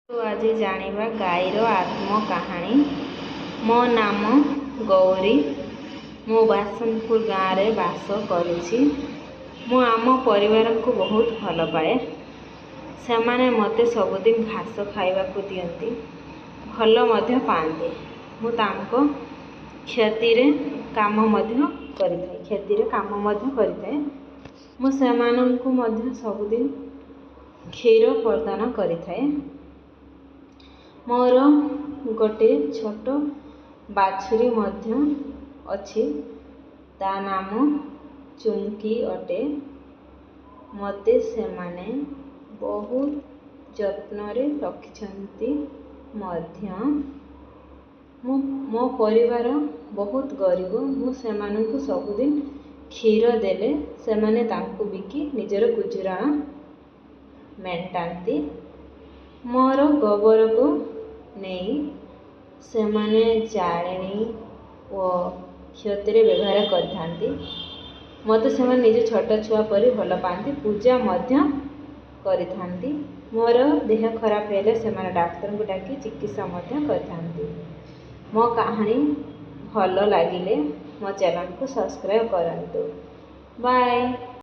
ଆଜି ଜାଣିବା ଗାଈର ଆତ୍ମକାହାଣୀ। ମୋ ନାମ ଗୌରୀ। ମୁଁ ବାସନପୁର ଗାଁରେ ବାସ କରୁଛି। ମୁଁ ଆମ ପରିବାରଙ୍କୁ ବହୁତ ଭଲ ପାଏ। ସେମାନେ ମୋତେ ସବୁଦିନ ଘାସ ଖାଇବାକୁ ଦିଅନ୍ତି, ଭଲ ମଧ୍ୟ ପାଆନ୍ତି। ମୁଁ ତାଙ୍କ କ୍ଷତିରେ କାମ ମଧ୍ୟ କରିଥାଏ, କ୍ଷତିରେ କାମ ମଧ୍ୟ କରିଥାଏ। ମୁଁ ସେମାନଙ୍କୁ ମଧ୍ୟ ସବୁଦିନ କ୍ଷୀର ପ୍ରଦାନ କରିଥାଏ। ମୋର ଗୋଟେ ଛୋଟ ବାଛୁରୀ ମଧ୍ୟ ଅଛି, ତା ନାମ ଚୁମ୍କି ଅଟେ। ମୋତେ ସେମାନେ ବହୁତ ଯତ୍ନରେ ରଖିଛନ୍ତି ମଧ୍ୟ। ମୁଁ ମୋ ପରିବାର ବହୁତ ଗରିବ। ମୁଁ ସେମାନଙ୍କୁ ସବୁଦିନ କ୍ଷୀର ଦେଲେ ସେମାନେ ତାଙ୍କୁ ବିକି ନିଜର ଗୁଜୁରାଣ ମେଣ୍ଟାନ୍ତି। ମୋର ଗୋବରକୁ ନେଇ ସେମାନେ ଜାଳେଣୀ ଓ କ୍ଷତିରେ ବ୍ୟବହାର କରିଥାନ୍ତି। ମୋତେ ସେମାନେ ନିଜ ଛୋଟ ଛୁଆ ପରି ଭଲ ପାଆନ୍ତି, ପୂଜା ମଧ୍ୟ କରିଥାନ୍ତି। ମୋର ଦେହ ଖରାପ ହେଲେ ସେମାନେ ଡାକ୍ତରଙ୍କୁ ଡାକି ଚିକିତ୍ସା ମଧ୍ୟ କରିଥାନ୍ତି। ମୋ କାହାଣୀ ଭଲ ଲାଗିଲେ ମୋ ଚ୍ୟାନେଲକୁ ସବସ୍କ୍ରାଇବ୍ କରନ୍ତୁ। ବାଏ।